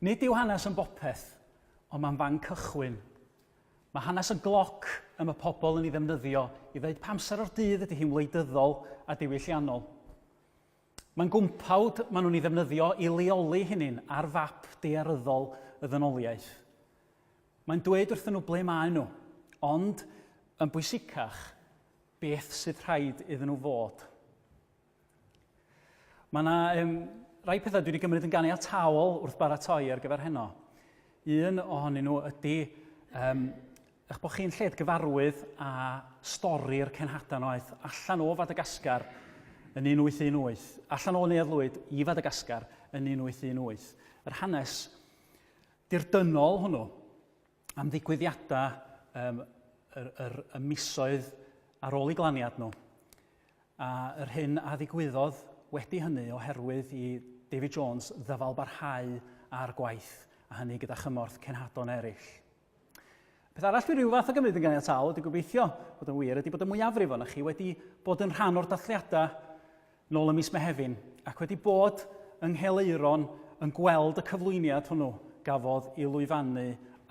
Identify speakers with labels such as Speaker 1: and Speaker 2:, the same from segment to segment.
Speaker 1: Nid yw hanes yn bopeth, ond mae'n fan cychwyn. Mae hanes yn gloc y mae pobl yn ei ddefnyddio i ddeud pa amser o'r dydd ydy hi'n wleidyddol a diwylliannol. Mae'n gwmpawd maen nhw'n ei ddefnyddio i leoli hunin ar fap daearyddol y ddynoliaeth. Mae'n dweud wrthyn nhw ble maen nhw, ond yn bwysicach, beth sydd rhaid iddyn nhw fod. Mae yna um, rai pethau dwi wedi gymryd yn ganiataol wrth baratoi ar gyfer heno. Un ohonyn nhw ydy um, eich bod chi'n lled gyfarwydd â stori'r cenhadau oedd allan o Fadagascar yn 1818, allan o Neuadd Lwyd i Fadagascar yn 1818. Yr hanes dirdynnol hwnnw am ddigwyddiadau um, yr, yr, y misoedd ar ôl i glaniad nhw, a yr hyn a ddigwyddodd wedi hynny oherwydd i David Jones ddyfal barhau â'r gwaith, a hynny gyda chymorth cenhadon eraill. Peth arall dwi rhyw fath o gymryd yn ganiataol ydy gobeithio bod yn wir ydy bod y mwyafrif ohonoch chi wedi bod yn rhan o'r dathliadau nôl ym mis Mehefin ac wedi bod yng Nghelaeron yn gweld y cyflwyniad hwnnw gafodd ei lwyfannu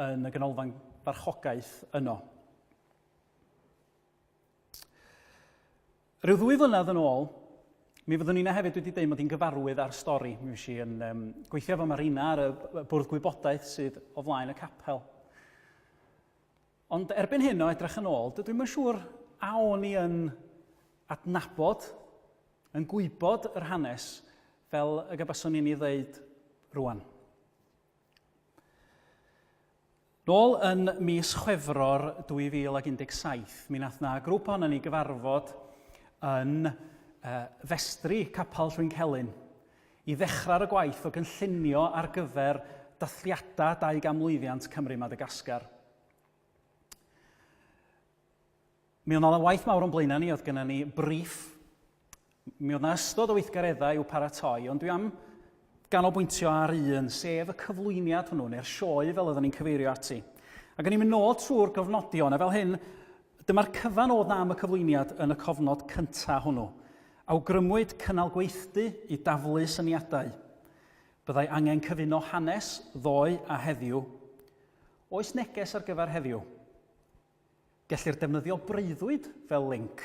Speaker 1: yn y ganolfan farchogaeth yno. Rhyw ddwy flynedd yn ôl, mi fyddwn ni'n hefyd wedi dweud mod i'n gyfarwydd â'r stori. Mi fues i yn um, gweithio efo Marina ar y bwrdd gwybodaeth sydd o flaen y capel. Ond erbyn hyn o edrych yn ôl, dydw i'm yn siŵr a o'n i yn adnabod, yn gwybod yr hanes fel y gabaswn i'n ei ddeud rwan. Nôl yn mis Chwefror 2017, mi nath na grŵp ohonon ni gyfarfod yn uh, festri Capel Llwyncelyn i ddechrau ar y gwaith o gynllunio ar gyfer dathliadau 200 mlwyddiant Cymru Madagascar. Mi oedd 'na waith mawr o'n blaenau ni, oedd gennym ni briff. Mi oedd 'na ystod o weithgareddau i'w paratoi, ond dwi am ganolbwyntio ar un, sef y cyflwyniad hwnnw, neu'r sioe fel oeddwn ni'n cyfeirio ati. Ac o'n i'n mynd nôl trwy'r gofnodion, a fel hyn, dyma'r cyfan oedd na am y cyflwyniad yn y cofnod cyntaf hwnnw. Awgrymwyd cynnal gweithdy i daflu syniadau. Byddai angen cyfuno hanes ddoe a heddiw. Oes neges ar gyfer heddiw? Gellir defnyddio breuddwyd fel linc.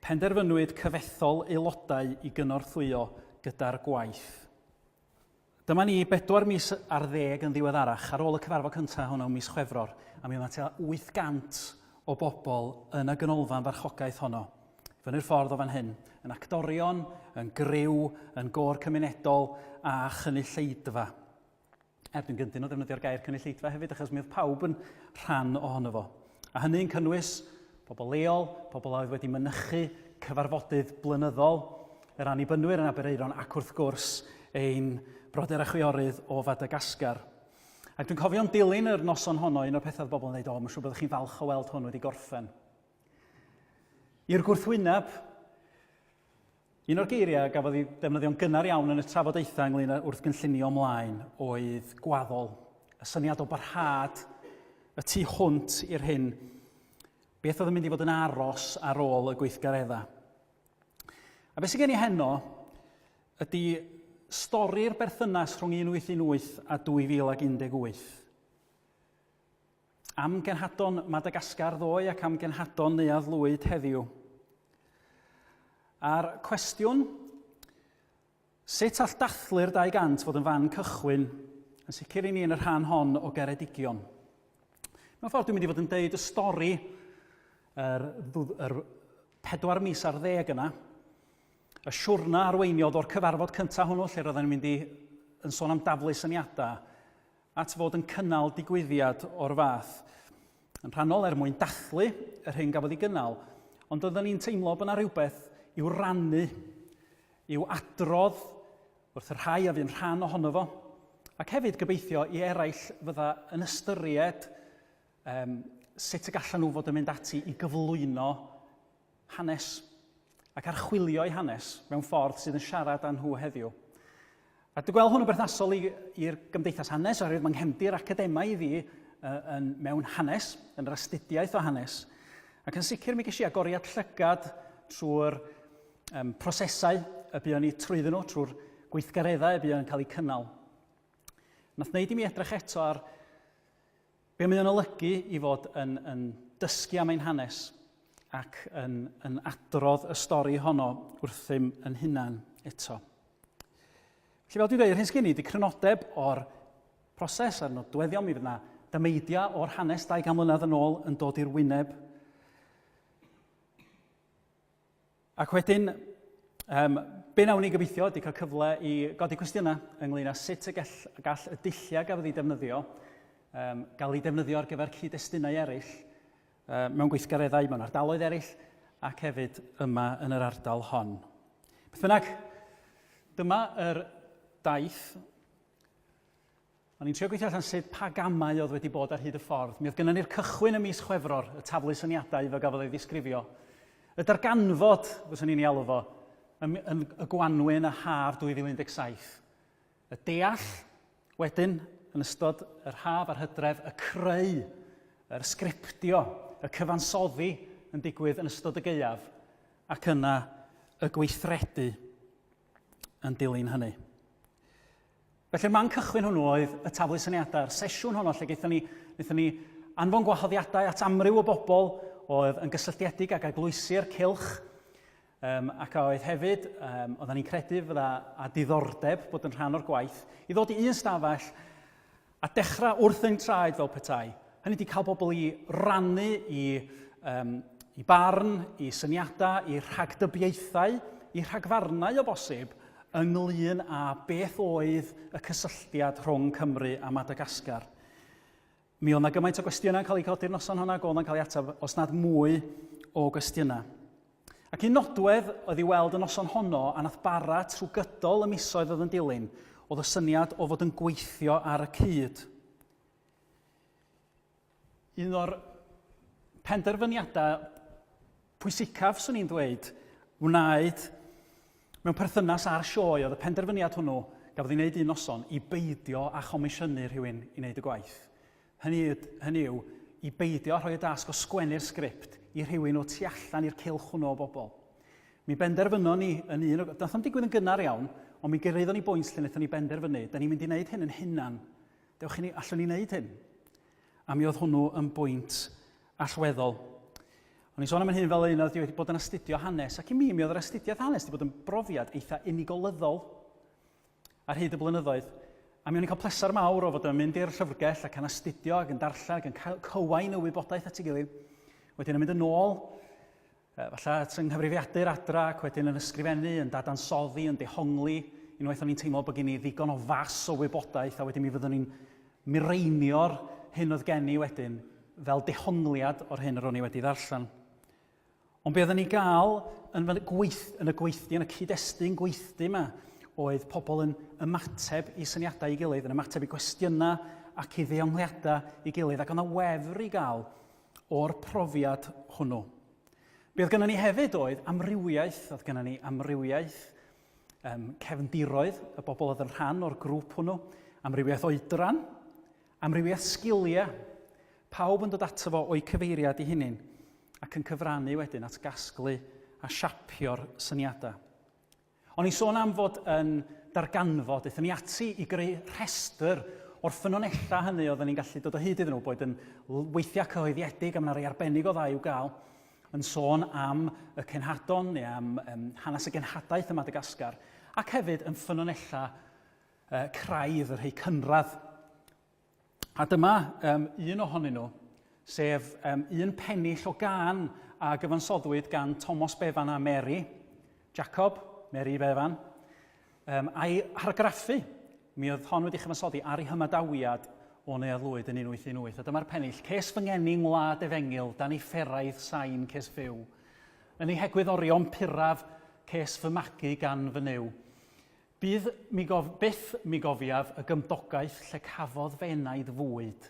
Speaker 1: Penderfynwyd cyfethol aelodau i gynorthwyo gyda'r gwaith. Dyma ni bedwar mis ar ddeg yn ddiweddarach, ar ôl y cyfarfod cyntaf hwnnw mis Chwefror, a mi oedd 'na tua 800 o bobl yn y ganolfan farchogaeth honno, fyny'r ffordd o fan hyn, yn actorion, yn griw, yn gôr cymunedol a chynulleidfa. Er dwi'n gyndyn o ddefnyddio'r gair cynulleidfa hefyd, achos mi oedd pawb yn rhan ohono fo. A hynny'n cynnwys pobl leol, pobl a oedd wedi mynychu cyfarfodydd blynyddol, yr Annibynwyr yn Aberaeron ac wrth gwrs ein brodyr a chwiorydd o Fadagascar. Ac dwi'n cofio'n dilyn yr noson honno, un o'r pethau oedd bobl yn dweud, o, mae'n siŵr byddwch chi'n falch o weld hwn wedi gorffen. I'r gwrthwyneb, Un o'r geiriau a gafodd ei ddefnyddio'n gynnar iawn yn y trafodaethau ynglyn â wrth gynllunio ymlaen oedd gwaddol, y syniad o barhad y tu hwnt i'r hyn beth oedd yn mynd i fod yn aros ar ôl y gweithgareddau. A beth sydd gen i heno ydy stori'r berthynas rhwng 1818 a 2018. Am genhadon Madagascar ddoe ac am genhadon Neuadd Lwyd heddiw. A'r cwestiwn, sut all dathlu'r 200 fod yn fan cychwyn, yn sicr i ni yn y rhan hon o Geredigion? Mewn ffordd dwi'n mynd i fod yn deud y stori yr, yr pedwar mis ar ddeg yna, y siwrna arweiniodd o'r cyfarfod cyntaf hwnnw lle roedden ni'n mynd i yn sôn am daflu syniadau at fod yn cynnal digwyddiad o'r fath, yn rhannol er mwyn dathlu yr hyn gafodd ei gynnal, ond oedden ni'n teimlo bod yna rhywbeth i'w rannu, i'w adrodd wrth y rhai a fu'n rhan ohono fo, ac hefyd gobeithio i eraill fydda yn ystyried um, sut y gallan nhw fod yn mynd ati i gyflwyno hanes ac archwilio eu hanes mewn ffordd sydd yn siarad â nhw heddiw. A dwi'n gweld hwn yn berthnasol i'r gymdeithas hanes, oherwydd mae'n nghefndir academaidd i uh, yn, mewn hanes, yn yr astudiaeth o hanes. Ac yn sicr mi ges i agoriad llygad trwy'r um, prosesau y buon ni trwyddyn nhw, trwy'r gweithgareddau y buon yn cael eu cynnal. Nath wneud i mi edrych eto ar be mae o'n olygu i fod yn, yn dysgu am ein hanes ac yn, yn adrodd y stori honno wrthym yn hunan eto. Felly fel dwi'n dweud, yr hyn sgen i ydy crynodeb o'r proses a'r nodweddion. Mi fydd yna dameidiau o'r hanes 200 mlynedd yn ôl yn dod i'r wyneb. Ac wedyn, um, be nawn ni gobeithio ydy cael cyfle i godi cwestiynau ynglyn â sut y gall, gall y dulliau gafodd ei defnyddio um, gael ei defnyddio ar gyfer cyd-destunau eraill, uh, mewn gweithgareddau, mewn ardaloedd eraill, ac hefyd yma yn yr ardal hon. Beth bynnag, dyma yr daith. O'n i'n trio gweithio allan sut pa gamau oedd wedi bod ar hyd y ffordd. Mi oedd gynnon ni'r cychwyn ym mis Chwefror, y taflu syniadau fe gafodd ei ddisgrifio. Y darganfod, fyswn i'n ei alw fo, ym, yn y gwanwyn a haf 2017. Y deall, wedyn, yn ystod yr haf a'r hydref, y creu, yr sgriptio, y cyfansoddi yn digwydd yn ystod y gaeaf, ac yna y gweithredu yn dilyn hynny. Felly'r man cychwyn hwnnw oedd y taflu syniadau, yr sesiwn honno lle gaethon ni, wnaethon ni anfon gwahoddiadau at amryw o bobl oedd yn gysylltiedig ag eglwysi'r cylch, um, ac a oedd hefyd, um, oedden ni'n credu fydda a diddordeb bod yn rhan o'r gwaith, i ddod i un stafell A dechrau wrth ein traed fel petai. Hynny ydi cael pobl i rannu i, um, i barn, i syniadau, i rhagdybiaethau, i rhagfarnau o bosib, ynglyn â beth oedd y cysylltiad rhwng Cymru a Madagascar. Mi oedd yna gymaint o gwestiynau yn cael eu codi'r noson honna, ac oedd yna'n cael ei ateb, os nad mwy o gwestiynau. Ac un nodwedd oedd i weld y noson honno, a nath bara trwy gydol y misoedd oedd yn dilyn, oedd y syniad o fod yn gweithio ar y cyd. Un o'r penderfyniadau pwysicaf, swn i'n dweud, wnaed mewn perthynas â'r sioe oedd y penderfyniad hwnnw gafodd ei wneud un noson i beidio â chomisiynu rhywun i wneud y gwaith. Hynny, hynny yw, i beidio â rhoi y dasg o sgwennu'r sgript i rhywun o tu allan i'r cylch hwnnw o bobl. Mi benderfynon ni yn un o... Nath o'm digwydd yn gynnar iawn, ond mi gyrhaeddon ni bwynt lle wnaethon ni benderfynu, da ni'n mynd i wneud hyn yn hunan. Dewch i ni, allwn ni wneud hyn? A mi oedd hwnnw yn bwynt allweddol. O'n i'n sôn am yn hyn fel un oedd wedi bod yn astudio hanes, ac i mi, mi oedd yr astudiaeth hanes wedi bod yn brofiad eitha unigolyddol. Ar hyd y blynyddoedd. A mi o'n i'n cael pleser mawr o fod yn mynd i'r llyfrgell ac yn astudio ac yn darllen ac yn cael cywain y wybodaeth at ei gilydd. Wedyn yn mynd yn ôl, falle at yng nghyfrifiadur adra ac wedyn yn ysgrifennu, yn dadansoddi, yn dehongli. Unwaith o'n i'n teimlo bod gen i ddigon o fas o wybodaeth a wedyn mi fyddwn i'n mireinio'r hyn oedd gen i wedyn fel dehongliad o'r hyn yr o'n i wedi ddarllen. Ond be oedden ni gael yn, gweith, yn y gweithdy, yn y cyd-destun gweithdy yma, oedd pobl yn ymateb i syniadau i gilydd, yn ymateb i gwestiynau ac i ddeongliadau i gilydd, ac oedd yna wefr i gael o'r profiad hwnnw. Be oedd gennym ni hefyd oedd amrywiaeth, oedd gennym ni amrywiaeth um, cefndiroedd, y bobl oedd yn rhan o'r grŵp hwnnw, amrywiaeth oedran, Amrywiaeth sgiliau, pawb yn dod ato fo o'u cyfeiriad eu hunain ac yn cyfrannu wedyn at gasglu a siapio'r syniadau. O'n i'n sôn am fod yn darganfod, aethon ni ati i greu rhestr o'r ffynonellau hynny oedden ni'n gallu dod o hyd iddyn nhw, boed yn weithiau cyhoeddiedig, a mae yna rei arbennig o dda i'w gael, yn sôn am y cenhadon neu am um, hanes y genhadaeth ym Madagascar, ac hefyd yn ffynonellau uh, craidd, y rhai cynradd. A dyma um, un ohonyn nhw, sef um, un pennill o gan a gyfansoddwyd gan Thomas Bevan a Mary Jacob, Mary Bevan, um, a'i hargraffu. Mi oedd hon wedi chyfansoddi ar ei hymadawiad o Neuadd Lwyd yn 1818. A dyma'r pennill, Ces fy ngeni ngwlad efengyl, dan ei fferaidd sain ces fyw. Yn ei hegwyddorion puraf, ces fy magu gan fy Nuw. Bydd mi gof, byth mi gofiaf y gymdogaeth lle cafodd fy enaid fwyd,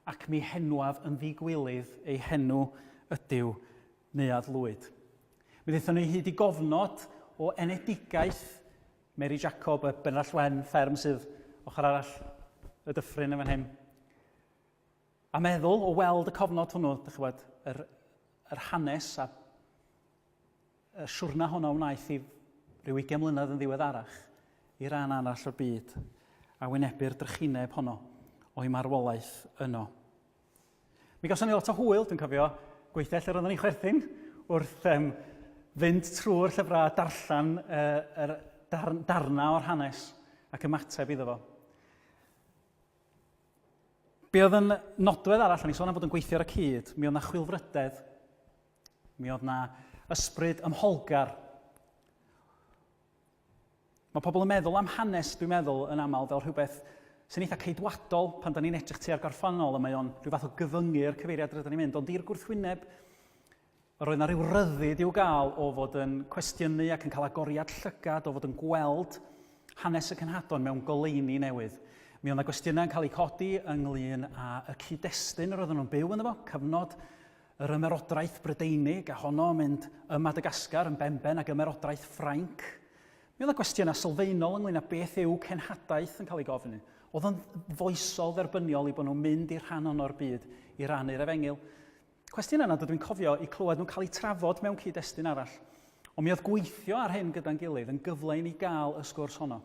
Speaker 1: ac mi henwaf yn ddi-gwilydd ei henw ydyw Neuadd Lwyd. Mi ddaethon ni hyd i gofnod o enedigaeth Mary Jacob, y Benrallt Wen, fferm sydd ochr arall y dyffryn yn fan hyn. A meddwl o weld y cofnod hwnnw, dych chi'n gwybod, yr, yr hanes a Y siwrna honno wnaeth i ryw ugain mlynedd yn ddiweddarach i ran arall o'r byd. A wynebu'r drychineb honno o'i marwolaeth yno. Mi gawson ni lot o hwyl, dwi'n cofio gweithiau lle roeddwn ni'n chwerthin wrth um, fynd trwy'r llyfrau a darllen uh, yr dar, darnau o'r hanes ac ymateb iddo fo. Be oedd yn nodwedd arall, o'n i sôn am fod yn gweithio ar y cyd, mi oedd na chwilfrydedd, mi oedd na ysbryd ymholgar. Mae pobl yn meddwl am hanes, dwi'n meddwl, yn aml fel rhywbeth sy'n eitha ceidwadol pan da ni'n edrych tua'r gorffennol a mae o'n rhyw fath o gyfyngu'r cyfeiriad rydyn ni'n mynd, ond i'r gwrthwyneb, roedd yna rhyw ryddid i'w gael o fod yn cwestiynu ac yn cael agoriad llygad, o fod yn gweld hanes y cenhadon mewn goleuni newydd. Mi oedd yna gwestiynau yn cael eu codi ynglyn â y cyd-destun yr oedden nhw'n byw ynddo fo, cyfnod yr ymerodraeth Brydeinig a honno yn mynd ym Madagascar yn benben ag ymerodraeth Ffrainc. Mi oedd 'na gwestiynau sylfaenol ynglyn â beth yw cenhadaeth yn cael ei gofyn. Oedd o'n foesol dderbyniol i bod nhw'n mynd i'r rhan honno o'r byd i rannu'r efengyl. Cwestiynau yna dydw i'n cofio i clywed nhw'n cael eu trafod mewn cyd-destun arall. Ond mi oedd gweithio ar hyn gyda'n gilydd yn gyfle i ni gael y sgwrs honno.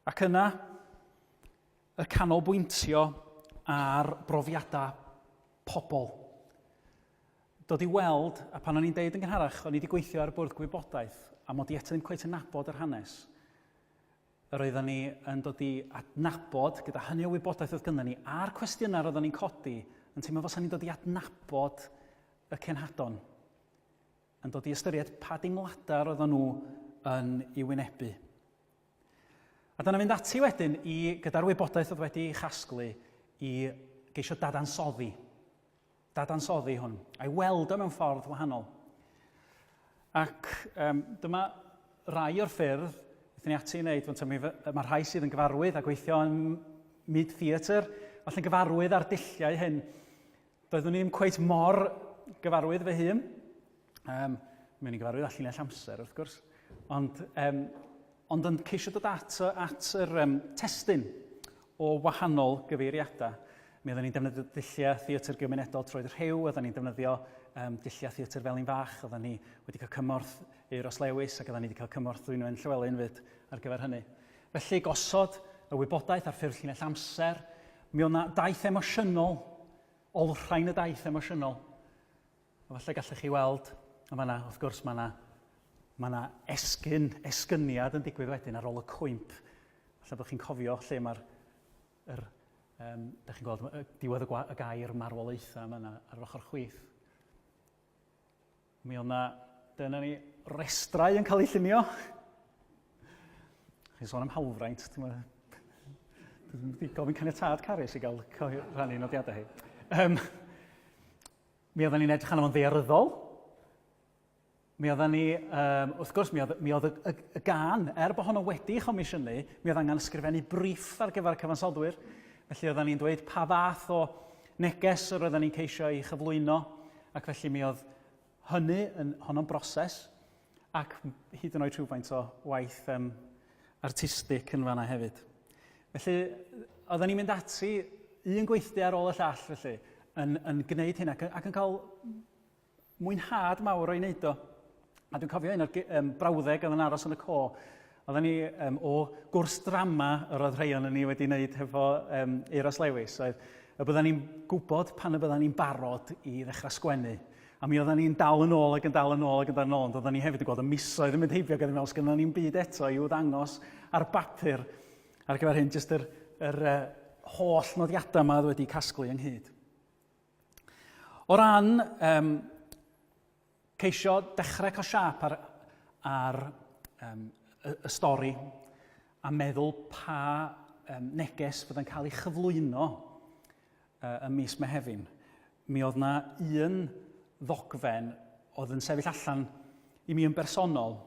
Speaker 1: Ac yna, y canolbwyntio ar brofiadau pobl. Dod i weld, a pan o'n i'n deud yn gynharach, o'n i wedi gweithio ar y bwrdd gwybodaeth, a mod i eto ddim cweit yn nabod yr hanes. Yr oedden ni yn dod i adnabod, gyda hynny o wybodaeth oedd gynnon ni, a'r cwestiynau roedden ni'n codi, yn teimlo fel 'sa ni'n dod i adnabod y cenhadon. Yn dod i ystyried pa deimladau roedden nhw yn ei wynebu. A dyna fynd ati wedyn i, gyda'r wybodaeth oedd wedi ei chasglu, i geisio dadansoddi. Dadansoddi hwn, a'i weld o mewn ffordd wahanol. Ac um, dyma rai o'r ffyrdd wnaethon ni ati i wneud, mae rhai sydd yn gyfarwydd a gweithio yn myd theatr, falle'n gyfarwydd â'r dulliau hyn. Doeddwn i ddim cweit mor gyfarwydd fy hun. Um, mi o'n i'n gyfarwydd â llinell amser, wrth gwrs. Ond, um, ond yn ceisio dod at, at yr um, testun o wahanol gyfeiriadau. Mi oedden ni'n defnyddio dulliau theatr gymunedol troed rhew, oedden ni'n defnyddio um, dulliau theatr Felin Fach, oedden ni wedi cael cymorth Euros Lewis ac oedden ni wedi cael cymorth Dwynwen Llywelyn fyd ar gyfer hynny. Felly gosod y wybodaeth ar ffurf llinell amser, mi oedd 'na daith emosiynol, olrhain y daith emosiynol. A falle gallech chi weld, yn fanna, wrth gwrs, mae yna mae yna esgyn, esgyniad yn digwydd wedyn ar ôl y cwymp. Falle bod chi'n cofio lle mae'r, yr, um, da chi'n gweld diwedd y, y gair marwolaethau yma ar yr ochr chwith. Mi oedd 'na, dyna ni, restrau yn cael eu llunio. Chi'n sôn am hawlfraint, ti'n meddwl, dwi'n wedi gofyn caniatâd Carys i gael rhannu nodiadau hi. Um, mi oedden ni'n edrych arno fo'n ddaearyddol. Mi oedden ni, um, wrth gwrs, mi oedd, mi oedd y, y, y gan, er bod honno wedi chomisiynu, mi oedd angen ysgrifennu briff ar gyfer y cyfansoddwyr. Felly oedden ni'n dweud pa fath o neges yr oedden ni'n ceisio ei chyflwyno, ac felly mi oedd hynny yn honno'n broses, ac hyd yn oed rhywfaint o waith um, artistig yn fanna hefyd. Felly, oedden ni'n mynd ati un gweithdy ar ôl y llall, felly, yn, yn gwneud hyn ac, ac yn cael mwynhad mawr o'i wneud o. A dwi'n cofio un o'r um, brawddeg oedd yn aros yn y co. Oedden ni um, o gwrs drama yr oedd rhai o'n ni wedi wneud hefo um, Euros Lewis, oedd y bydden ni'n gwybod pan y bydden ni'n barod i ddechrau sgwennu. A mi oedden ni'n dal yn ôl ac yn dal yn ôl ac yn dal yn ôl, ond oedden ni hefyd yn gweld y misoedd yn mynd heibio ac oedden ni'n meddwl, sgynnon ni'n byd eto i'w ddangos ar bapur ar gyfer hyn, jyst yr, yr uh, holl nodiadau yma oedd wedi casglu ynghyd. O ran um, ceisio dechrau cael siâp ar, ar um, y, y stori a meddwl pa um, neges fydda'n cael ei chyflwyno uh, ym mis Mehefin, mi oedd na un ddogfen oedd yn sefyll allan i mi yn bersonol.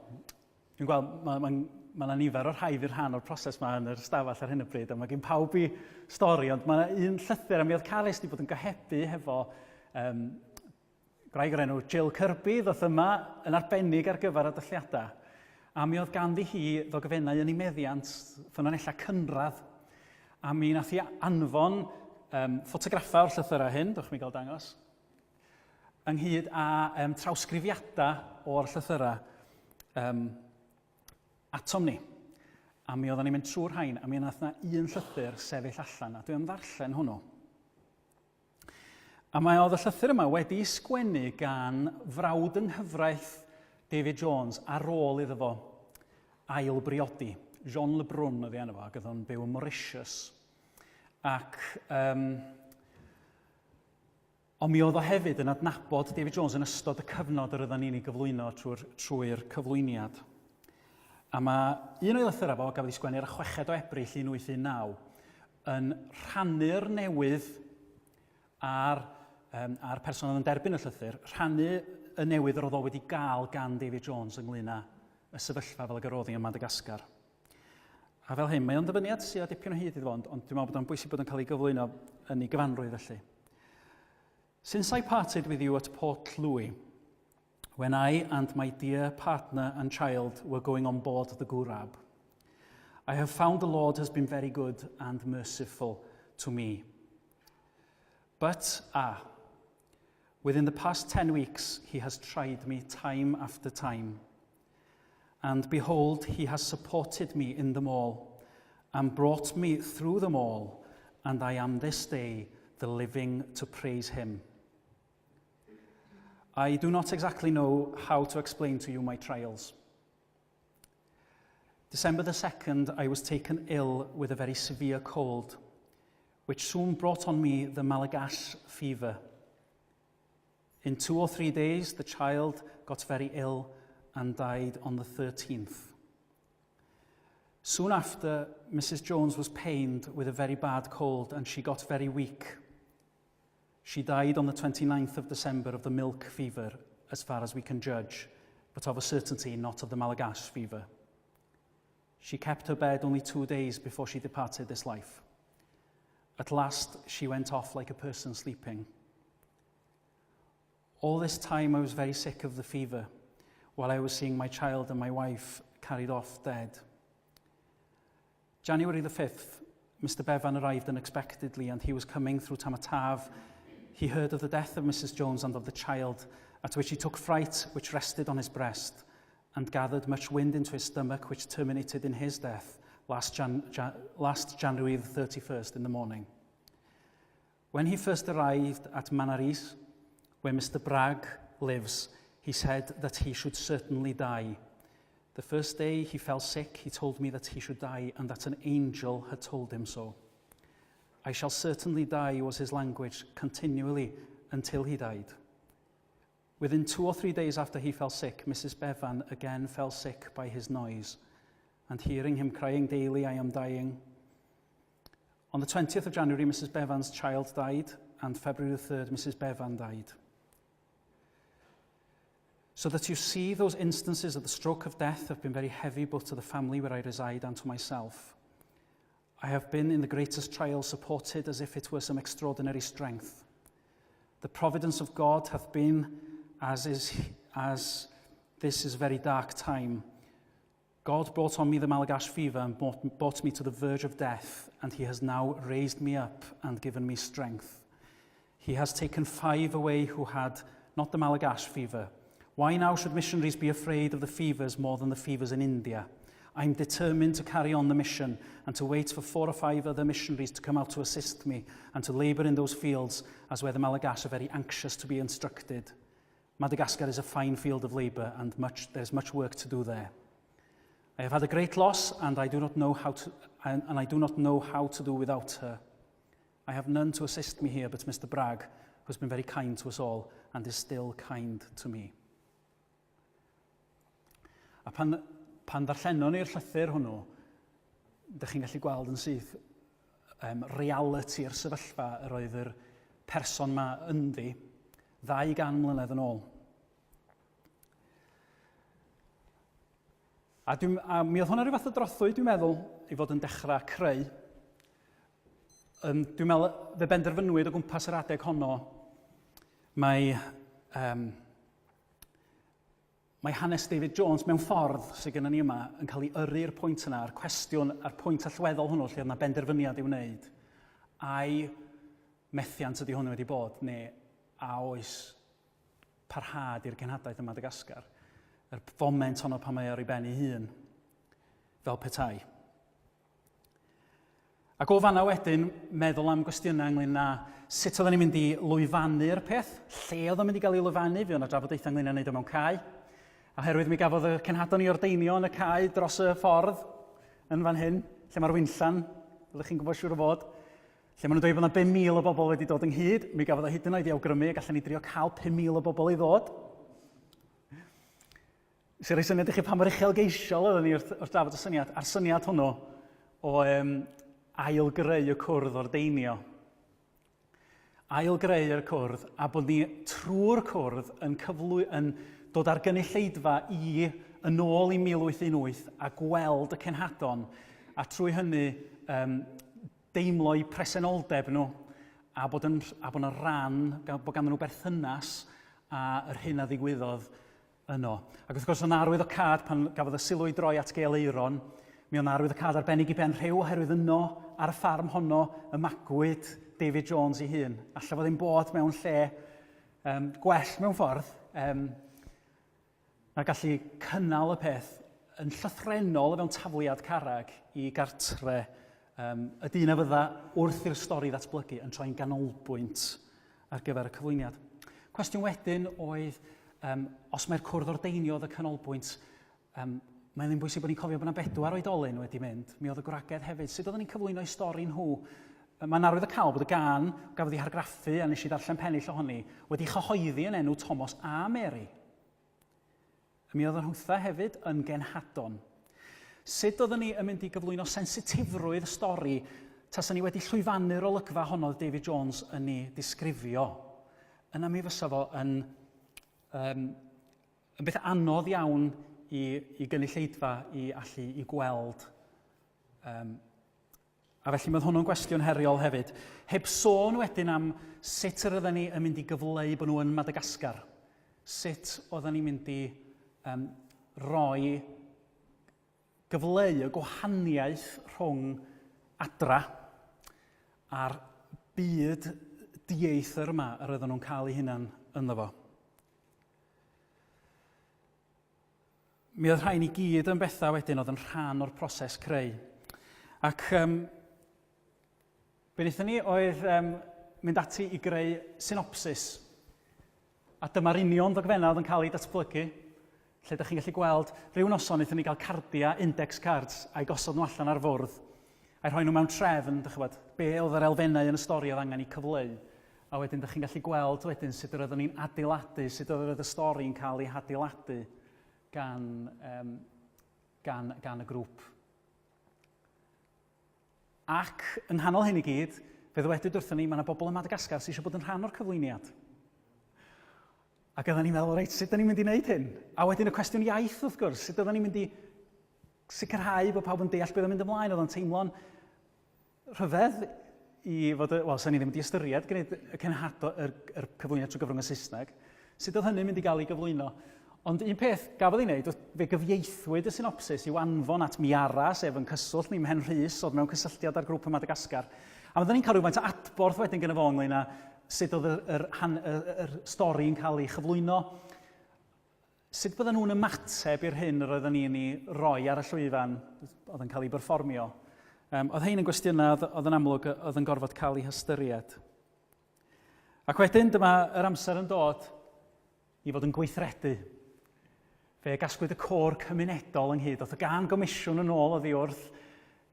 Speaker 1: Dwi'n gweld, mae ma, ma yna nifer o'r rhai fydd rhan o'r proses yma yn yr ystafell ar hyn o bryd, a mae gen pawb i stori, ond mae yna un llythyr, a mi oedd Carys wedi bod yn gohebu hefo um, gwraig o'r enw Jill Kirby, ddoth yma yn arbennig ar gyfer y dylliadau. A mi oedd ganddi hi ddogfennau yn ei meddiant ffynonellau cynradd. A mi nath hi anfon um, ffotograffau o'r llythyrau hyn, dewch mi gael dangos. ynghyd â um, trawsgrifiadau o'r llythyrau um, atom ni. A mi oedden ni'n mynd trwy'r rhain, a mi nath na un llythyr sefyll allan, a dwi am ddarllen hwnnw. A mae oedd y llythyr yma wedi sgwennu gan frawd yng nghyfraith David Jones ar ôl iddo fo ail briodi. Jean Lebrun oedd ei enw fo, ac oedd o'n byw yn Mauritius. Ac um, Ond mi oedd o hefyd yn adnabod David Jones yn ystod y cyfnod yr oedden ni'n ei gyflwyno trwy'r trwy cyflwyniad. A mae un o'i lythyrau fo, gafodd ei sgwennu ar y chweched o Ebrill 1819, yn rhannu'r newydd a'r, um, a'r person oedd yn derbyn y llythyr, rhannu y newydd yr oedd o wedi gael gan David Jones ynglyn â y sefyllfa fel y oedd hi ym Madagascar. A fel hyn, mae o'n ddyfyniad sydd â dipyn o hyd iddo fo, ond, ond dwi'n meddwl bod o'n bwysig bod o'n cael ei gyflwyno yn ei gyfanrwydd felly. Since I parted with you at Port Louis, when I and my dear partner and child were going on board the Gurab, I have found the Lord has been very good and merciful to me. But, ah, within the past 10 weeks, he has tried me time after time. And behold, he has supported me in them all, and brought me through them all, and I am this day the living to praise him. I do not exactly know how to explain to you my trials. December the 2nd, I was taken ill with a very severe cold, which soon brought on me the Malagash fever. In two or three days, the child got very ill and died on the 13th. Soon after, Mrs. Jones was pained with a very bad cold and she got very weak. She died on the 29th of December of the milk fever, as far as we can judge, but of a certainty not of the Malagash fever. She kept her bed only two days before she departed this life. At last, she went off like a person sleeping. All this time I was very sick of the fever, while I was seeing my child and my wife carried off dead. January the 5th, Mr Bevan arrived unexpectedly and he was coming through Tamatave. He heard of the death of Mrs Jones and of the child, at which he took fright, which rested on his breast, and gathered much wind into his stomach, which terminated in his death last, Jan Jan last January the 31st in the morning. When he first arrived at Manaris, where Mr Bragg lives, he said that he should certainly die. The first day he fell sick, he told me that he should die and that an angel had told him so. I shall certainly die, was his language, continually until he died. Within two or three days after he fell sick, Mrs. Bevan again fell sick by his noise, and hearing him crying daily, I am dying. On the 20th of January, Mrs. Bevan's child died, and February the 3rd, Mrs. Bevan died. So that you see those instances of the stroke of death have been very heavy both to the family where I reside and to myself. I have been in the greatest trial supported as if it were some extraordinary strength. The providence of God hath been as, is, as this is very dark time. God brought on me the Malagash fever and brought, brought me to the verge of death, and he has now raised me up and given me strength. He has taken five away who had not the Malagash fever. Why now should missionaries be afraid of the fevers more than the fevers in India? I'm determined to carry on the mission and to wait for four or five other missionaries to come out to assist me and to labour in those fields as where the Malagash are very anxious to be instructed. Madagascar is a fine field of labour and much, there's much work to do there. I have had a great loss and I do not know how to, and, and I do not know how to do without her. I have none to assist me here but Mr Bragg, who has been very kind to us all and is still kind to me. A pan, pan ddarllenon ni'r llythyr hwnnw, dych chi'n gallu gweld yn syth um, realiti'r sefyllfa yr oedd yr person ma ynddi 200 mlynedd yn ôl. A, dwi'n, a mi oedd hwnna rhyw fath o drothwy, dwi'n meddwl, i fod yn dechrau creu. Um, dwi'n meddwl, fe benderfynwyd o gwmpas yr adeg honno, mae, um, mae hanes David Jones mewn ffordd sydd gennym ni yma yn cael ei yrru'r pwynt yna, a'r cwestiwn, a'r pwynt allweddol hwnnw lle oedd yna benderfyniad i'w wneud. Ai methiant ydy hwn wedi bod, neu a oes parhad i'r genhadaeth ym Madagascar, yr foment honno pan mae ar ei ben ei hun, fel petai. Ac o fanna wedyn, meddwl am gwestiynau ynglyn â sut oedden ni'n mynd i lwyfannu'r peth, lle oedd o'n mynd i gael ei lwyfannu, fuodd 'na drafodaethau ynglyn â wneud o mewn cae. Oherwydd mi gafodd y cenhadon ei ordeinio yn y cae dros y ffordd yn fan hyn, lle mae'r winllan, fyddwch chi'n gwybod siŵr o fod, lle maen nhw'n dweud bod yna 5,000 o bobl wedi dod ynghyd, mi gafodd o hyd yn oed ei awgrymu y gallen ni drio cael 5,000 o bobl i ddod. Sy'n rhoi syniad i chi pa mor uchelgeisiol oedden ni wrth, wrth drafod y syniad, a'r syniad hwnnw o um, ail-greu y cwrdd ordeinio. Ail-greu'r cwrdd a bod ni trwy'r cwrdd yn, cyflwy, yn dod â'r gynulleidfa i yn ôl i 1818 a gweld y cenhadon a trwy hynny um, deimlo'u presenoldeb nhw a bod yn, a bod yn rhan, bod ganddyn nhw berthynas â yr hyn a ddigwyddodd yno. Ac wrth gwrs, oedd 'na arwyddocâd pan gafodd y sylw ei droi at Gêl Aeron, mi oedd 'na arwyddocâd arbennig i Ben Rhiw oherwydd yno, ar y ffarm honno, y magwyd David Jones ei hun. Alla fo ddim bod mewn lle um, gwell mewn ffordd, um, na gallu cynnal y peth yn llythrennol o fewn tafliad carreg i gartre um, y dyn a fydda wrth i'r stori ddatblygu yn troi'n ganolbwynt ar gyfer y cyflwyniad. Cwestiwn wedyn oedd, um, os mae'r cwrdd ordeinio oedd y canolbwynt, um, mae'n ddim bwysig bod ni'n cofio bod yna bedwar oedolyn wedi mynd. Mi oedd y gwragedd hefyd. Sut oedden ni'n cyflwyno eu stori nhw? Mae'n arwydd y cael bod y gan gafodd ei hargraffu a nes i ddarllen pennill ohoni wedi chyhoeddi yn enw Thomas a Mary. Mi oedden nhwtha hefyd yn genhadon. Sut oedden ni yn mynd i gyflwyno sensitifrwydd y stori tasen ni wedi llwyfannu'r olygfa honno oedd David Jones yn ei disgrifio? Yna mi fysa fo yn, um, yn beth anodd iawn i, i gynulleidfa i allu i gweld. Um, A felly mi oedd hwnnw'n gwestiwn heriol hefyd. Heb sôn wedyn am sut yr oedden ni yn mynd i gyfleu bod nhw yn Madagascar. Sut oedden ni'n mynd i um, roi gyfleu y gwahaniaeth rhwng adra a'r byd dieithr yma yr oedden nhw'n cael eu hunan ynddo fo. Mi oedd rhain i gyd yn bethau wedyn oedd yn rhan o'r proses creu. Ac um, be wnaethon ni oedd um, mynd ati i greu synopsis. A dyma'r union ddogfennau oedd yn cael ei datblygu, lle ydych chi'n gallu gweld rhyw noson wnaethon ni gael cardiau, index cards, a'i gosod nhw allan ar fwrdd, a'i rhoi nhw mewn trefn, dych chi'n gwybod, be oedd yr elfennau yn y stori oedd angen eu cyfleu. A wedyn dych chi'n gallu gweld wedyn sut yr oeddwn ni'n adeiladu, sut oedd y stori'n cael ei hadeiladu gan, um, gan, gan y grŵp. Ac yng nghanol hyn i gyd, fe ddywedwyd wrthyn ni, mae yna bobl yn Madagascar sydd eisiau bod yn rhan o'r cyflwyniad. Ac oedden ni'n meddwl, reit, sut ydyn ni'n mynd i wneud hyn? A wedyn y cwestiwn iaith, wrth gwrs, sut oedden ni'n mynd i sicrhau bod pawb yn deall beth oedd yn mynd ymlaen, oedd o'n teimlo'n Rhyfedd i fod, wel, sa'n ni ddim wedi ystyried gwneud y cenhado, yr, yr cyflwyniad trwy gyfrwng y Saesneg. Sut oedd hynny'n mynd i gael ei gyflwyno? Ond un peth gafodd ei wneud, fe gyfieithwyd y synopsis i'w anfon at Miara, sef yn cyswllt ni Mhen Rhys, oedd mewn cysylltiad â'r grŵp ym Madagascar. A fydden ni'n cael rhywfaint o adborth wedyn gyda fo ynglyn â sut oedd yr, yr, yr, yr stori yn cael ei chyflwyno. Sut bydden nhw'n ymateb i'r hyn yr oedden ni'n ei roi ar y llwyfan oedd yn cael ei berfformio? Um, oedd hein yn gwestiynau oedd, oedd yn amlwg oedd yn gorfod cael eu hystyried. Ac wedyn dyma yr amser yn dod i fod yn gweithredu. Fe gasglwyd y côr cymunedol ynghyd. Oedd y gan gomisiwn yn ôl oddi wrth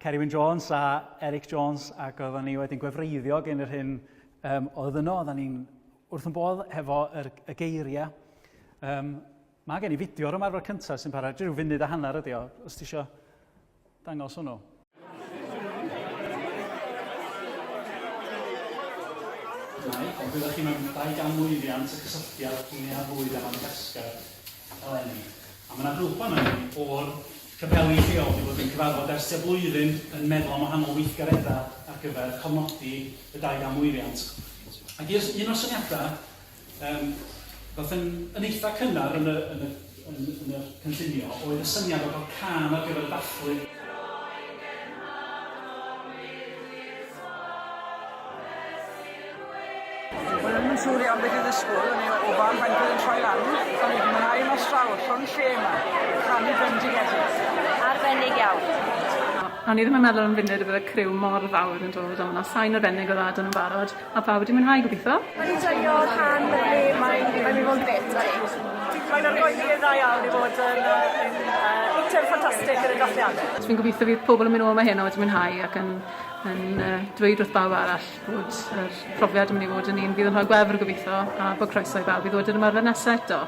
Speaker 1: Ceri Wyn Jones a Eric Jones ac oedden ni wedyn gwefreiddio gen yr hyn um, oedd yno, oedden ni'n wrth yn bodd hefo yr, y geiriau. Um, mae gen i fideo o'r ymarfer cyntaf sy'n para rhyw funud a hanner ydi o, os ti eisiau dangos hwnnw. Ond byddwch chi mewn 200 mlwyddiant y cysylltiad rhwng Neuadd Fwyd a Madagascar eleni. A mae 'na grŵp ohonon ni o'r capeli lleol 'di bod yn cyfarfod ers tua blwyddyn yn meddwl am wahanol weithgareddau ar gyfer cofnodi y 200 mlwyddiant. Ac un o'r syniadau yym ddoth yn yn eitha cynnar yn y yn y yn yn y cynllunio oedd y syniad o gael cân ar gyfer y dathlu.
Speaker 2: Wel, o'n i'm yn siŵr iawn beth i ddisgwyl, o'n i o fan faint oedd yn troi lan, ond wedi mwynhau mas draw, llond lle yma, canu bendigedig.
Speaker 3: Arbennig iawn. O'n i ddim yn meddwl am funud y bydde criw mor fawr yn dod, ond ma' 'na sain arbennig o dda 'da nw'n barod, a pawb wedi mwynhau gobitho.
Speaker 4: Mae 'di joio'r rhan lyfli, mae'n mae'n mynd i fod yn grêt sori.
Speaker 5: Mae'n argoeli yn dda iawn i fod yn yy yn yy eitem ffantastig yn y dathliade.
Speaker 3: Fi'n gobeithio fydd pobl yn mynd nôl 'ma heno wedi mwynhau ac yn yn yy dweud wrth bawb arall bod yr profiad yn mynd i fod yn un fydd yn rhoi gwefr gobitho a bod croeso i bawb i ddod i'r ymarfer nesa eto.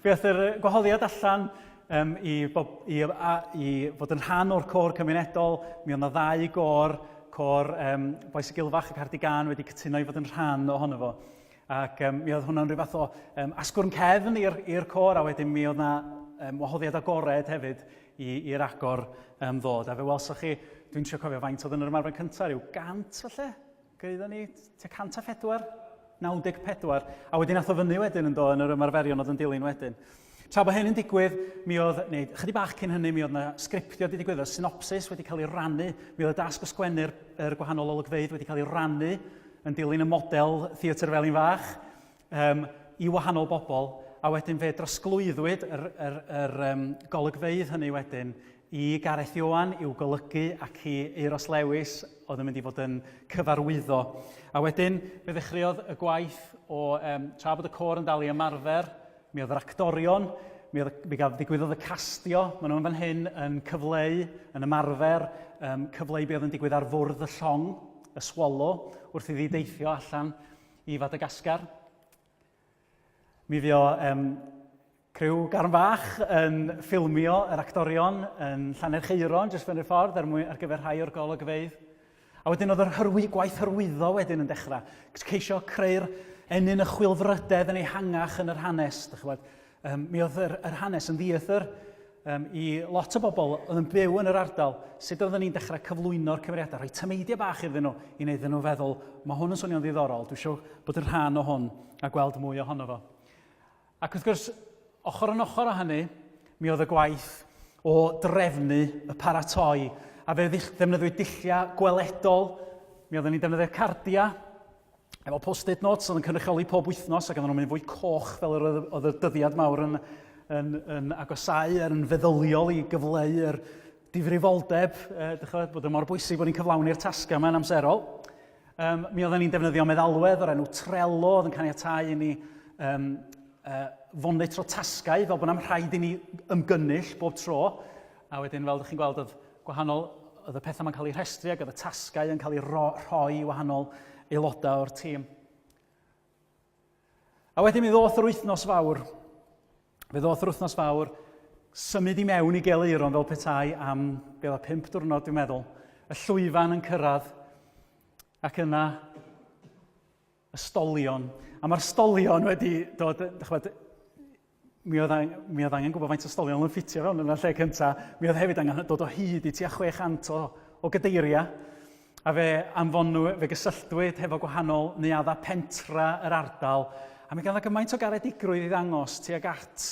Speaker 1: Fe ath yr gwahoddiad allan um, i, bob, i, a, i fod yn rhan o'r côr cymunedol. Mi oedd yna ddau gôr, côr um, Bois y Gilfach ac Ardigan wedi cytuno i fod yn rhan ohono fo. Ac um, mi oedd hwnna'n rhyw fath o um, asgwrn cefn i'r côr, a wedyn mi oedd yna um, wahoddiad agored hefyd i'r agor um, ddod. A fe welsoch chi, dwi'n trio cofio faint oedd yn yr ymarfer cyntaf, rhyw gant falle? Gyda ni tua 104? 94. A wedyn ath o fyny wedyn yn do yn yr ymarferion oedd yn dilyn wedyn. Tra bod hyn yn digwydd, mi oedd, neu chydig bach cyn hynny, mi oedd yna sgriptio wedi digwydd, y synopsis wedi cael ei rannu, mi oedd y dasg o sgwennu'r er gwahanol olygfeydd wedi cael ei rannu yn dilyn y model Theatr Felin Fach um, i wahanol bobl, a wedyn fe drosglwyddwyd yr, yr, yr um, golygfeydd hynny wedyn i Gareth Ioan i'w golygu ac i Euros Lewis oedd yn mynd i fod yn cyfarwyddo. A wedyn fe ddechreuodd y gwaith o, um, tra bod y côr yn dal i ymarfer, Mi oedd yr actorion, mi, oedd, mi gaf, ddigwyddodd y castio, maen nhw'n fan hyn yn cyfleu, yn ymarfer, um, cyfleu be oedd yn digwydd ar fwrdd y llong, y Swallow, wrth iddi deithio allan i Fadagascar. Mi fuo um, criw Garn Fach yn ffilmio yr actorion yn Llanercheiron, jyst fyny'r ffordd, er mwyn, ar gyfer rhai o'r golygfeydd. A wedyn oedd yr hyrwy, gwaith hyrwyddo wedyn yn dechrau. Ceisio creu'r ennyn y chwilfrydedd yn ehangach yn yr hanes. Dych chi'n um, mi oedd yr, yr hanes yn ddieithr um, i lot o bobl oedd yn byw yn yr ardal. Sut oedden ni'n dechrau cyflwyno'r cymeriadau, rhoi tameidiau bach iddyn nhw i wneud nhw feddwl, mae hwn yn swnio'n ddiddorol, dwi eisiau bod yn rhan o hwn a gweld mwy ohono fo. Ac wrth gwrs, ochr yn ochr â hynny, mi oedd y gwaith o drefnu y paratoi, a fe ddefnyddiwyd dulliau gweledol, mi oedden ni'n defnyddio cardiau, efo post-it notes oedd yn cynrychioli pob wythnos ac oedden nhw'n mynd fwy coch fel yr oedd, oedd y dyddiad mawr yn, yn, yn agosáu er yn feddyliol i gyfleu yr difrifoldeb, eh, chybod, bod y mor bwysig bod ni'n cyflawni'r tasgau yma'n amserol. Um, mi oedden ni'n defnyddio meddalwedd o'r enw Trello oedd yn caniatáu i ni um, uh, fonitro tasgau fel bod na'm rhaid i ni ymgynnull bob tro. A wedyn, fel ydych chi'n gweld, oedd gwahanol, oedd y pethau yma'n cael eu rhestru ac oedd y tasgau yn cael eu rhoi i wahanol aelodau o'r tîm. A wedyn mi ddoth yr wythnos fawr. Fe ddoth yr wythnos fawr, symud i mewn i Gel Eiron fel petai am be oedd pump diwrnod dwi'n meddwl. Y llwyfan yn cyrraedd ac yna y stolion. A mae'r stolion wedi dod, chybod, mi oedd, mi oedd angen gwybod faint o stolion yn ffitio fewn yn y lle cyntaf. Mi oedd hefyd angen dod o hyd i tua 600 o, o gadeiriau. A fe anfonw, fe gysylltwyd hefo gwahanol neuaddau pentra yr ardal, a mi gafodd gymaint o garedigrwydd i ddangos tuag at,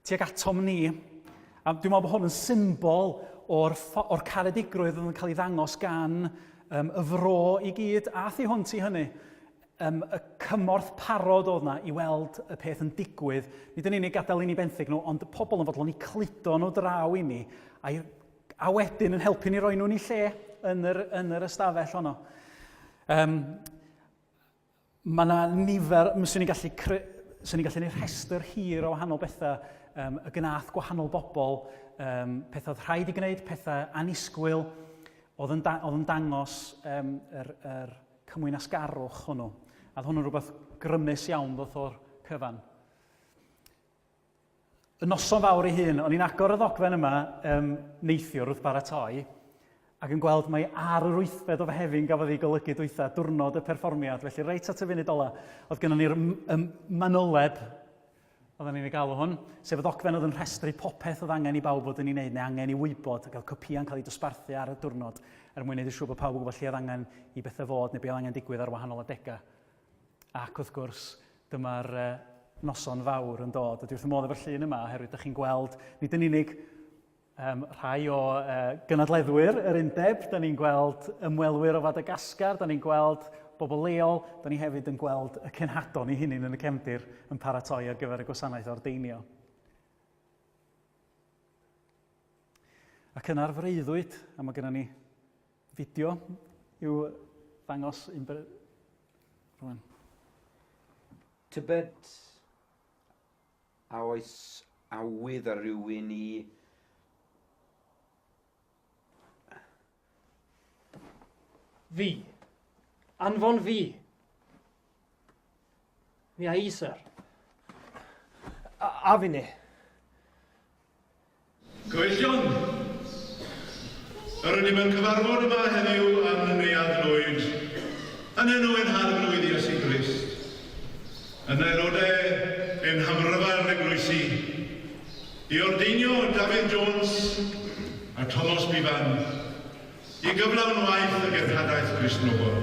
Speaker 1: tuag atom ni. A dwi'n meddwl bod hwn yn symbol o'r, or caredigrwydd oedd yn cael ei ddangos gan um, y fro i gyd, a thu hwnt i hynny. Um, y cymorth parod oedd na i weld y peth yn digwydd. Nid yn unig gadael i ni benthyg nhw, ond pobl yn fodlon i cludo nhw draw i ni, a, a wedyn yn helpu ni roi nhw'n eu lle yn yr, yn yr ystafell honno. Um, mae yna nifer, swn i'n gallu, cre, swn i'n gallu gwneud rhestr hir o wahanol bethau, um, y gnath gwahanol bobl, um, pethau oedd rhaid i gwneud, pethau annisgwyl, oedd yn, da, oedd yn dangos um, yr, yr cymwynasgarwch hwnnw. A oedd hwnnw'n rhywbeth grymus iawn ddoth o'r cyfan. Y noson fawr ei hun, o'n i'n agor y ddogfen yma um, neithiwr wrth baratoi, ac yn gweld mai ar yr wythfed o Fehefin gafodd ei golygu dwytha, diwrnod y perfformiad, felly reit at y funud ola, oedd gennym ni'r manyleb oedden ni'n ei galw hwn, sef y ddogfen oedd yn rhestru popeth oedd angen i bawb fod yn ei wneud neu angen i wybod, ac oedd copïau'n cael eu dosbarthu ar y diwrnod er mwyn gwneud yn siŵr bod pawb yn gwybod lle oedd angen i bethau fod neu be oedd angen digwydd ar wahanol adegau. Ac wrth gwrs, dyma'r noson fawr yn dod. A dwi wrth y modd efo'r llun yma, oherwydd ydych chi'n gweld, nid yn unig um, rhai o uh, gynadleddwyr yr undeb, da ni'n gweld ymwelwyr o Fadagascar, da ni'n gweld bobl leol, da ni hefyd yn gweld y cenhadon eu hunain yn y cefndir yn paratoi ar gyfer y gwasanaeth ordeinio. Ac yna'r freuddwyd, a mae gennym ni fideo i'w ddangos un rwan.
Speaker 6: Tybed a oes awydd ar rywun i
Speaker 7: Fi. Anfon fi. Mi a i, sir. A, a finne.
Speaker 8: Cyfeillion, yr ydym yn cyfarfod yma heddiw yn Neuadd Lwyd, yn enw ein Harglwydd Iesu Grist, yn aelodau ein hamryfal eglwysi, i ordeinio Dafydd Jones a Tomos Bifan I gyflawn waith y genhadaeth Gristnogol.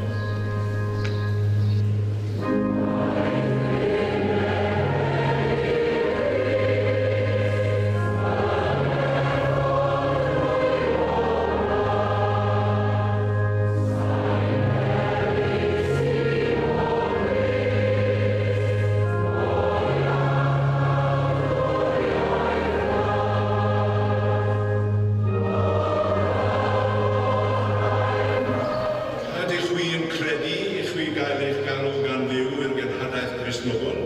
Speaker 8: Ydych chwi yn credu i chwi gael eich galw gan Dduw i'r genhadaeth Gristnogol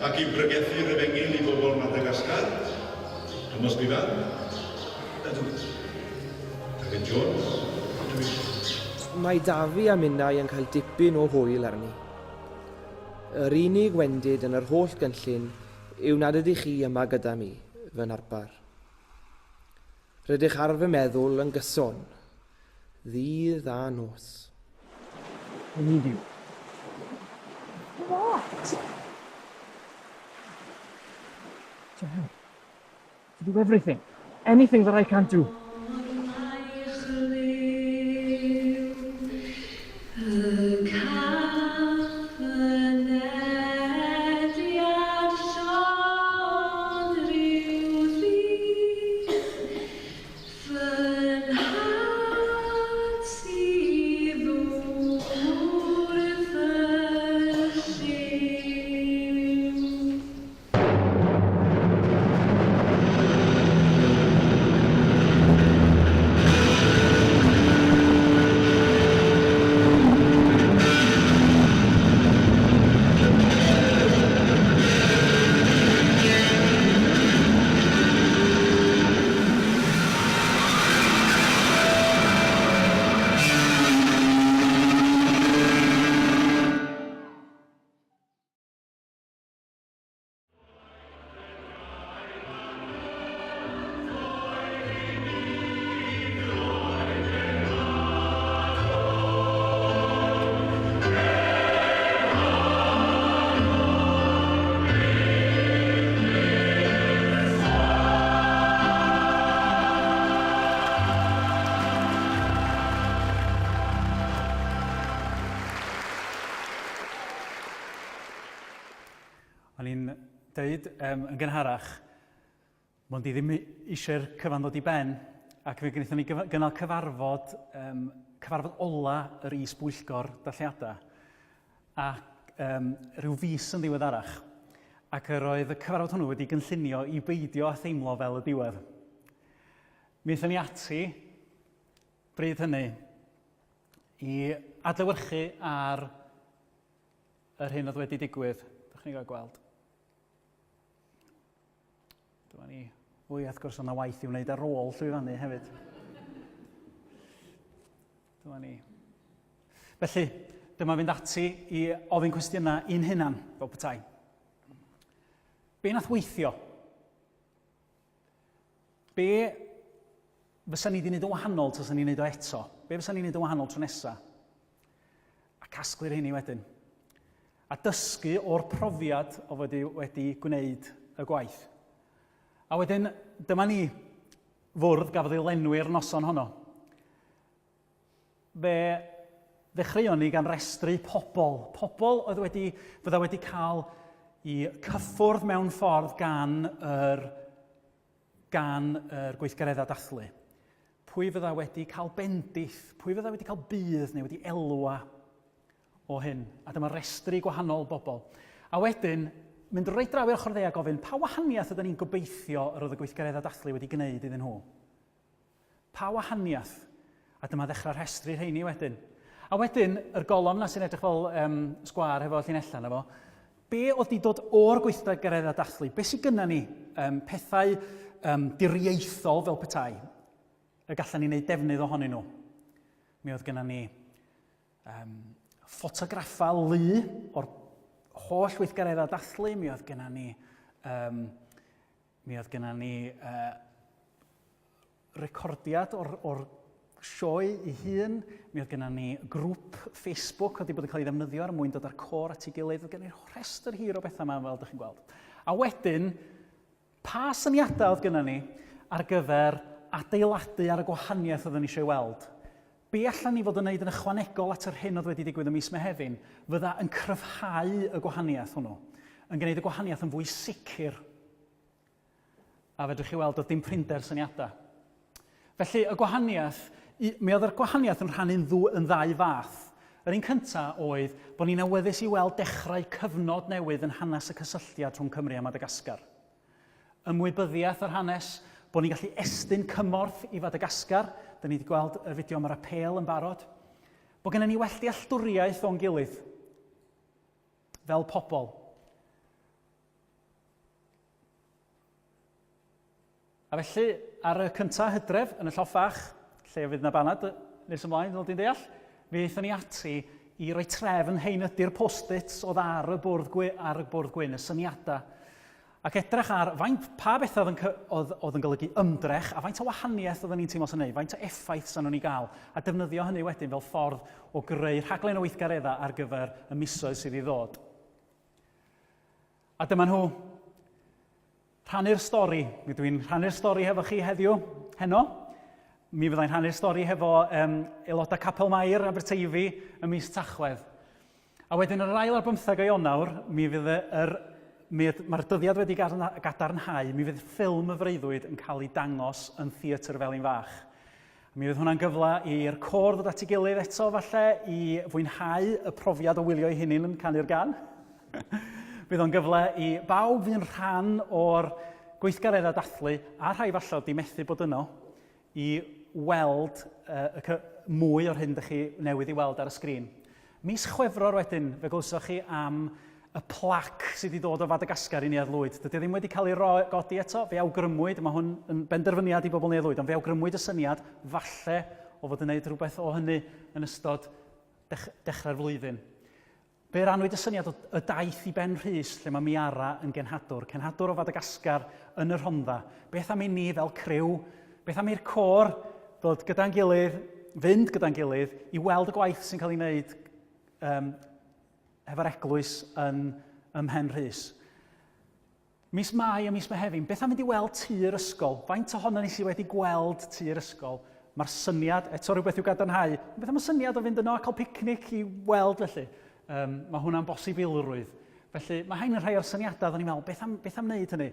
Speaker 8: ac i bregethu'r Efengyl i bobl Madagascar? Tomos Bifan? Ydw. David Jones? Ydw.
Speaker 9: Mae Dafi a minnau yn cael dipyn o hwyl arni. Yr unig wendid yn yr holl gynllun yw nad ydych chi yma gyda mi, fy narpar. Rydych ar fy meddwl yn gyson, ddydd a nos.
Speaker 7: I need you.
Speaker 4: What?
Speaker 7: To help. To do everything. Anything that I can't do.
Speaker 1: O'n i'n deud um, yn gynharach, mond i ddim eisiau'r cyfan ddod i ben, ac fe gwnaethon ni gynnal cyfarfod, um, cyfarfod ola yr is-bwyllgor dalliadau, ac um, rhyw fis yn ddiweddarach, ac yr oedd y cyfarfod hwnnw wedi gynllunio i beidio â theimlo fel y diwedd. Mi aethon ni ati, bryd hynny, i adlewyrchu ar yr hyn oedd wedi digwydd. Dych chi'n gael gweld. Dyma ni. Fwy, wrth gwrs, o'na waith i wneud ar ôl llwyfannu hefyd. Dyma ni. Felly, dyma fynd ati i ofyn cwestiynau i'n hunan, fel petai. Be nath weithio? Be fysa ni wedi gwneud yn wahanol tasa ni'n gwneud o eto? Be fysa ni'n gwneud yn wahanol tro nesaf? A casglu'r rheini wedyn. A dysgu o'r profiad o fod wedi gwneud y gwaith. A wedyn, dyma ni, fwrdd gafodd ei lenwi'r noson honno. Fe ddechreuon ni gan restru pobl, pobl oedd wedi, fydda wedi cael i cyffwrdd mewn ffordd gan yr gan yr gweithgareddau dathlu? Pwy fydda wedi cael bendith? Pwy fydda wedi cael budd neu wedi elwa o hyn? A dyma restru gwahanol bobl. A wedyn, mynd reit draw i'r ochr dde a gofyn, pa wahaniaeth ydyn ni'n gobeithio yr oedd y gweithgareddau dathlu wedi gwneud iddyn nhw? Pa wahaniaeth? A dyma ddechrau rhestru rheini wedyn. A wedyn, yr golofn 'na sy'n edrych fel um, sgwâr hefo llinellau yna fo, be oedd di dod o'r gweithgareddau dathlu? Be sydd gynna ni? Um, pethau um, diriaethol fel petai, y gallan ni wneud defnydd ohonyn nhw. Mi oedd gynna ni um, ffotograffau lu o'r holl weithgareddau dathlu. Mi oedd gynna ni, um, mi oedd gynna ni uh, recordiad o'r, or sioe ei hun. Mi oedd gennym ni grŵp Facebook oedd wedi bod yn cael ei ddefnyddio er mwyn dod â'r côr at ei gilydd. Oedd gennym ni rhestr hir o bethau yma, fel ydych chi'n gweld. A wedyn, pa syniadau oedd gennym ni ar gyfer adeiladu ar y gwahaniaeth oeddwn ni eisiau weld? Be allan ni fod yn wneud yn ychwanegol at yr hyn oedd wedi digwydd ym mis Mehefin fydda yn cryfhau y gwahaniaeth hwnnw, yn gwneud y gwahaniaeth yn fwy sicr A fedrwch chi weld, doedd dim prinder syniadau. Felly, y gwahaniaeth, mi oedd yr gwahaniaeth yn rhannu'n ddw, yn ddau fath. Yr un cyntaf oedd bod ni'n awyddus i weld dechrau cyfnod newydd yn hanes y cysylltiad rhwng Cymru a Madagascar. Ymwybyddiaeth o'r hanes, bod ni'n gallu estyn cymorth i Fadagascar, da ni wedi gweld y fideo am yr apêl yn barod, bod gennym ni well dealltwriaeth o'n gilydd fel pobl. A felly, ar y cyntaf Hydref, yn y Lloff Fach, lle fydd 'na banad nes ymlaen, fel dwi'n deall, fe aethon ni ati i roi trefn hein ydy'r post-its oedd ar y bwrdd, gwy, ar y bwrdd gwyn, y syniadau. Ac edrych ar faint, pa bethau oedd yn, oedd, oedd yn golygu ymdrech, a faint o wahaniaeth oedden ni'n teimlo sy'n neud, faint o effaith sy'n nhw'n ei gael, a defnyddio hynny wedyn fel ffordd o greu rhaglen o weithgareddau ar gyfer y misoedd sydd i ddod. A dyma nhw. Rhannu'r stori. Mi dwi'n rhannu'r stori hefo chi heddiw, heno. Mi fyddai'n rhannu'r stori hefo um, aelodau Capel Mair Aberteifi ym mis Tachwedd. A wedyn yr ail ar bymtheg o Ionawr, mi fydd yr, mi, mae'r dyddiad wedi gadarnhau, mi fydd ffilm y freuddwyd yn cael ei dangos yn Theatr Felin Fach. Mi fydd hwnna'n gyfle i'r côr ddod at ei gilydd eto falle i fwynhau y profiad o wylio eu hunain yn canu'r gan. Fydd o'n gyfle i bawb fu'n rhan o'r gweithgareddau dathlu a rhai falle oedd 'di methu bod yno i weld uh, y mwy o'r hyn dych chi newydd i weld ar y sgrin. Mis Chwefror wedyn, fe glywsoch chi am y plac sydd wedi dod o Fadagascar i Neuadd Lwyd. Dydy o ddim wedi cael ei roi, godi eto, fe awgrymwyd, mae hwn yn benderfyniad i bobl Neuadd Lwyd, ond fe awgrymwyd y syniad, falle, o fod yn gwneud rhywbeth o hynny yn ystod dech, dechrau'r flwyddyn. Fe rannwyd y syniad o y daith i Ben Rhys, lle mae Miara yn genhadwr, cenhadwr o Fadagascar yn y Rhondda. Beth am i ni fel criw, beth am i'r côr ddod gyda'n gilydd, fynd gyda'n gilydd i weld y gwaith sy'n cael ei wneud um, hefo'r eglwys yn, ym Mhen Rhys. Mis Mai a mis Mehefin, beth am fynd i weld tŷ'r ysgol? Faint ohono ni sydd wedi gweld tŷ'r ysgol? Mae'r syniad, eto rhywbeth i'w gadarnhau, beth am y syniad o fynd yno a cael picnic i weld felly? Um, mae hwnna'n bosibilrwydd. Felly mae rhain yn rhai o'r syniadau oedden ni'n meddwl, beth am, beth am wneud hynny?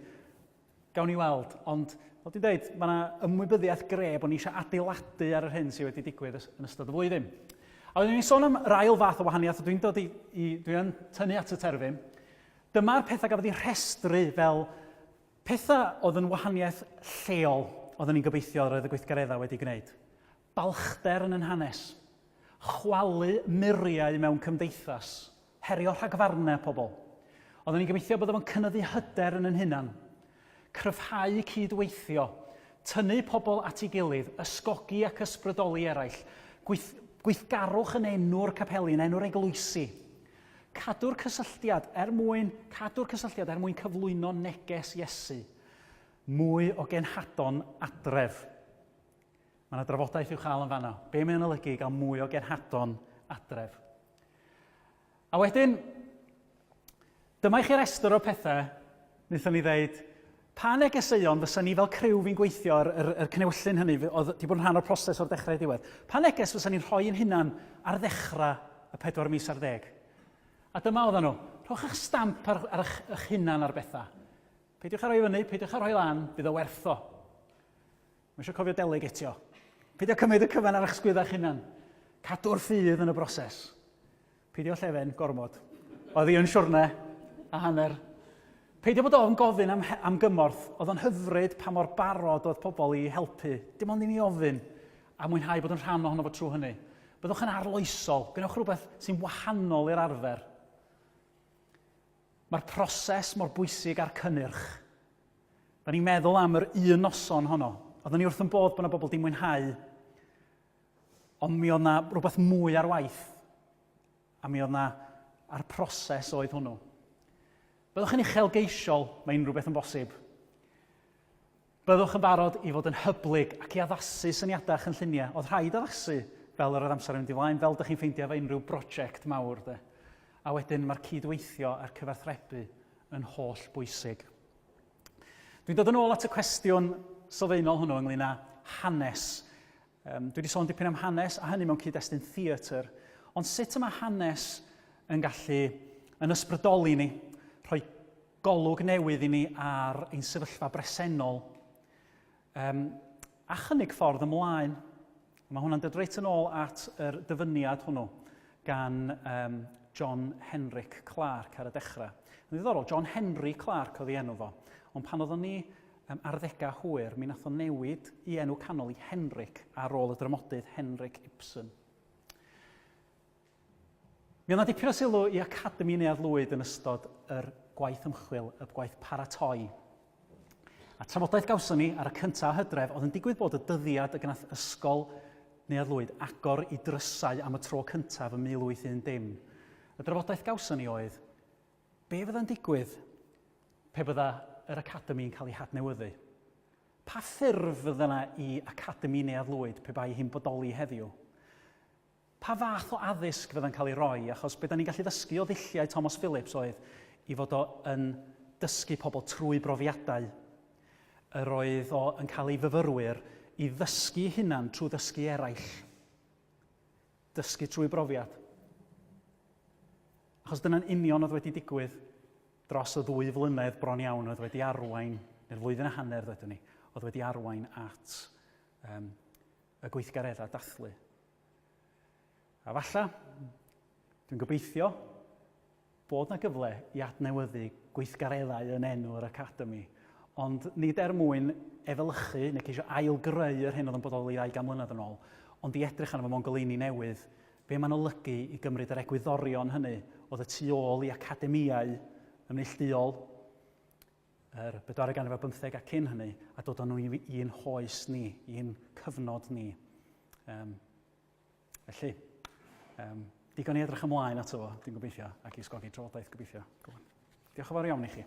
Speaker 1: Gawn ni weld, ond fel dwi'n dweud, mae yna ymwybyddiaeth gre bod ni eisiau adeiladu ar yr hyn sydd wedi digwydd yn ystod y flwyddyn. A wedyn ni'n sôn am yr ail fath o wahaniaeth, dwi'n dod i, i dwi'n tynnu at y terfyn. Dyma'r pethau gafodd eu rhestru fel pethau oedd yn wahaniaeth lleol oedden ni'n gobeithio roedd y gweithgareddau wedi gwneud. Balchder yn yn hanes. Chwalu muriau mewn cymdeithas. Herio rhagfarnau pobl. Oedden ni'n gobeithio bod o'n cynyddu hyder yn yn hunan. Cryfhau cyd-weithio. Tynnu pobl at ei gilydd, ysgogi ac ysbrydoli eraill. Gweith, gweithgarwch yn enw'r capeli, yn enw'r eglwysi. Cadw'r cysylltiad er mwyn, cadw'r cysylltiad er mwyn cyflwyno neges Iesu. Mwy o genhadon adref. Mae yna drafodaeth i'w chael yn fanno. Be mae'n olygu i gael mwy o genhadon adref? A wedyn, dyma i chi restr o pethau wnaethon ni ddeud, pa negeseuon fysa ni fel criw fi'n gweithio ar yr, yr cnewyllyn hynny, oedd wedi bod yn rhan o'r proses o'r dechrau i ddiwedd, pa neges fysa ni'n rhoi yn hunan ar ddechrau y 4 mis ar ddeg? A dyma oedden nhw, rhowch eich stamp ar, ar eich, eich hunan ar bethau. Peidiwch â rhoi fyny, peidiwch â rhoi lan, bydd o werth o. Mae eisiau cofio delegetio. Peidio cymryd y cyfan ar eich sgwyddau eich hunan. Cadw'r ffydd yn y broses. Peidio llefen gormod. Oedd hi yn siwrne a hanner. Peidio bod ofn gofyn am, am gymorth. Oedd o'n hyfryd pa mor barod oedd pobl i helpu. Dim ond i ni ofyn a mwynhau bod yn rhan ohono fo trwy hynny. Byddwch yn arloesol. Gwnewch rhywbeth sy'n wahanol i'r arfer. Mae'r proses mor bwysig â'r cynnyrch. Da ni'n meddwl am yr un noson honno. Oedden ni wrth yn bodd bod yna bobl di mwynhau. Ond mi oedd yna rhywbeth mwy ar waith. A mi oedd yna, a'r proses oedd hwnnw. Byddwch yn uchelgeisiol, mae unrhyw beth yn bosib. Byddwch yn barod i fod yn hyblyg ac i addasu syniadau a chynlluniau. Oedd rhaid addasu fel yr oedd amser yn mynd i flaen, fel dych chi'n ffeindio efo unrhyw brosiect mawr. De. A wedyn mae'r cydweithio a'r cyfathrebu yn holl bwysig. Dwi'n dod yn ôl at y cwestiwn sylfaenol hwnnw ynglyn â hanes. Um, dwi wedi sôn dipyn am hanes, a hynny mewn cyd-destun theatr, ond sut y mae hanes yn gallu yn ysbrydoli ni, rhoi golwg newydd i ni ar ein sefyllfa bresennol, um, a chynnig ffordd ymlaen. Mae hwnna'n dod reit yn ôl at yr dyfyniad hwnnw gan um, John Henrik Clark ar y dechrau. Yn ddiddorol, John Henry Clark oedd ei enw fo, ond pan oeddwn ni um, arddegau hwyr, mi nath o newid i enw canol i Henrik ar ôl y dramodydd Henrik Ibsen. Mi oedd 'na dipyn o sylw i Academi Neuadd Lwyd yn ystod yr gwaith ymchwil, y gwaith paratoi. A trafodaeth gawson ni ar y cyntaf o Hydref oedd yn digwydd bod y dyddiad y gnath Ysgol Neuadd Lwyd agor i drysau am y tro cyntaf ym 1810. Y drafodaeth gawson ni oedd, be fydda'n digwydd pe bydda yr Academi yn cael ei hadnewyddu? Pa ffurf fydda 'na i Academi Neuadd Lwyd pe bai hi'n bodoli heddiw? Pa fath o addysg fydda'n cael ei roi, achos be da ni'n gallu ddysgu o ddulliau Tomos Phillips oedd i fod o yn dysgu pobl trwy brofiadau. Yr oedd o yn cael ei fyfyrwyr i ddysgu hunan trwy ddysgu eraill. Dysgu trwy brofiad. Achos dyna'n union oedd wedi digwydd dros y ddwy flynedd bron iawn oedd wedi arwain, neu'r flwyddyn a hanner ddwedwn ni, oedd wedi arwain at um, y gweithgareddau dathlu. A falla, dwi'n gobeithio, bod na gyfle i adnewyddu gweithgareddau yn enw yr Academi, ond nid er mwyn efelychu neu ceisio ail-greu yr hyn oedd yn bodoli 200 mlynedd yn ôl, ond i edrych arno fo mewn goleuni newydd, be mae'n olygu i gymryd yr egwyddorion hynny oedd y tu ôl i academïau ymneillduol, yr bedwaredd ganrif ar bymtheg a cyn hynny, a dod â nhw i'n hoes ni, i'n cyfnod ni. Um, felly, um, digon i edrych ymlaen ato fo, dwi'n gobeithio, ac i ysgogi trafodaeth gobeithio. Diolch yn fawr iawn i chi.